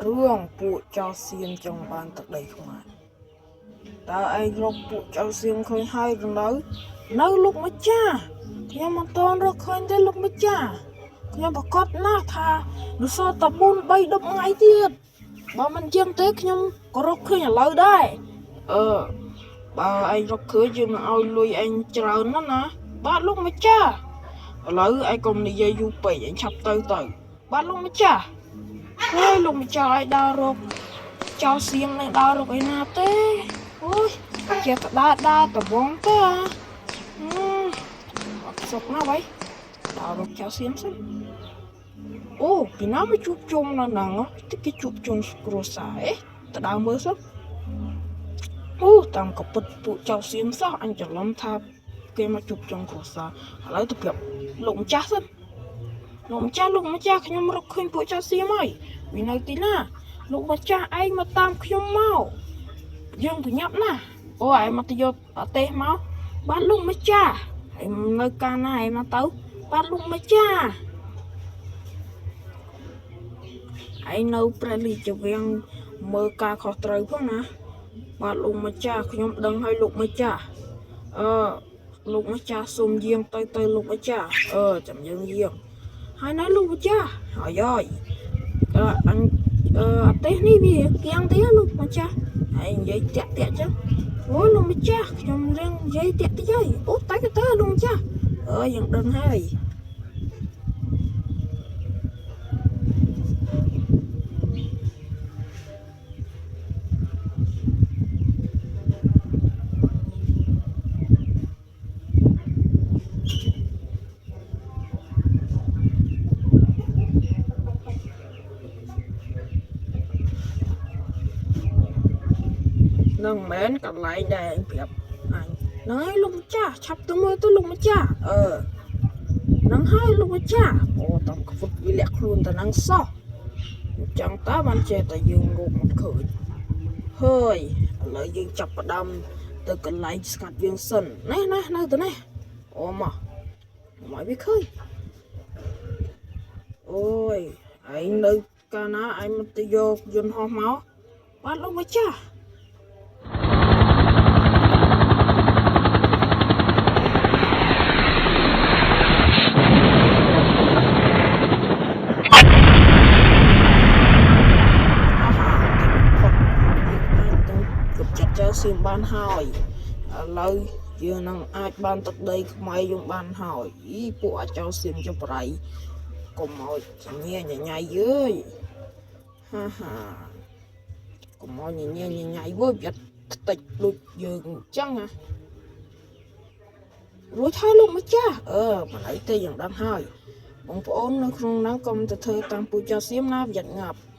រឿងពួកចោរសៀមចង់បានទឹកដីខ្មែរតើឯងរកពួកចោរសៀមឃើញហើយឬនៅនៅលោកម្ចាស់ខ្ញុំមិនទាន់រកឃើញទេលោកម្ចាស់ខ្ញុំប្រកាសណាស់ថានៅសល់តែ4 3 10ថ្ងៃទៀតបើមិនជាងទេខ្ញុំក៏រកឃើញឥឡូវដែរអឺបើឯងរកឃើញយើងនឹងឲ្យលុយឯងច្រើនណាស់ណាបាទលោកម្ចាស់ឥឡូវឯងកុំនិយាយយូរពេកឯងឆាប់ទៅទៅបាទលោកម្ចាស់ ហើយលោកម្ចាស់ឲ្យដើររកចោលសៀមនឹងដើររកឯណាទេអូយជាតដើរដើរដបងទេអាហឹមអត់សុកណាស់វ៉ៃដើររកចោលសៀមសិនអូពីណាមកជួបជុំនៅហ្នឹងហ៎តិចគេជួបជុំគ្រួសារអេទៅដើរមើលសិនអូតាមកពិតពួកចៅសៀមសោះអញច្រឡំថាគេមកជួបជុំគ្រួសារឥឡូវទៅប្រាប់លោកម្ចាស់សិនលោកម្ចាស់លោកម្ចាស់ខ្ញុំរកឃើញពួកចៅសៀមហើយវានៅទីណាលោកម្ចាស់ឯងមកតាមខ្ញុំមកយើងប្រញាប់ណាស់អូឯងមកទៅយកអទេសមកបាទលោកម្ចាស់ឯងនៅកាលណាឯងមកទៅបាទលោកម្ចាស់ឯងនៅព្រះរាជវាំងមើលការខុសត្រូវផងណាបាទលោកម្ចាស់ខ្ញុំដឹងហើយលោកម្ចាស់អឺលោកម្ចាស់សូមយាងទៅទៅលោកម្ចាស់អឺចាំយើងយាងហើយនៅលោកម្ចាស់ហើយហើយអឺអញអឺអទេសនេះវាគៀងទេលោកម្ចាស់ហើយនិយាយតាក់តាក់ចឹងអូយលោកម្ចាស់ខ្ញុំរៀងនិយាយតាក់តិចហើយអូតែក៏ទៅលោកម្ចាស់អើយើងដឹងហើយនឹងមែនកន្លែងដែលអញប្រាប់អញហ្នឹងហើយលោកម្ចាស់ឆាប់ទៅមើលទៅលោកម្ចាស់អឺហ្នឹងហើយលោកម្ចាស់អូតំខ្វឹតវាលាក់ខ្លួនទៅហ្នឹងសោះអញ្ចឹងតើបានចេះតែយើងរកមិនឃើញហើយឥឡូវយើងចាប់ផ្ដើមទៅកន្លែងស្កាត់យើងសិនណេះណានៅទៅនេះអូមកមកឲ្យវាឃើញអូយឯងនៅកាលណាឯងមកទៅយកយន្តហោះមកបាទលោកម្ចាស់ អាហាទីបំផុតយើងអាចទៅកម្ចាត់ចោលសៀមបានហើយឥឡូវយើងនឹងអាចបានទឹកដីខ្មែរយើងបានហើយអីពួកអាចោលសៀមចុះបរៃកុំឲ្យញញញញ៉ៃយើយហាហាកុំឲ្យញញញញ៉ៃវើយវាខ្ទេចដូចយើងអញ្ចឹងណារួចហើយលោកម្ចាស់អឺមិនអីទេយើងដឹងហើយបងប្អូននៅក្នុងហ្នឹងកុំទៅធ្វើតាមពូចោលសៀមណាវាងាប់។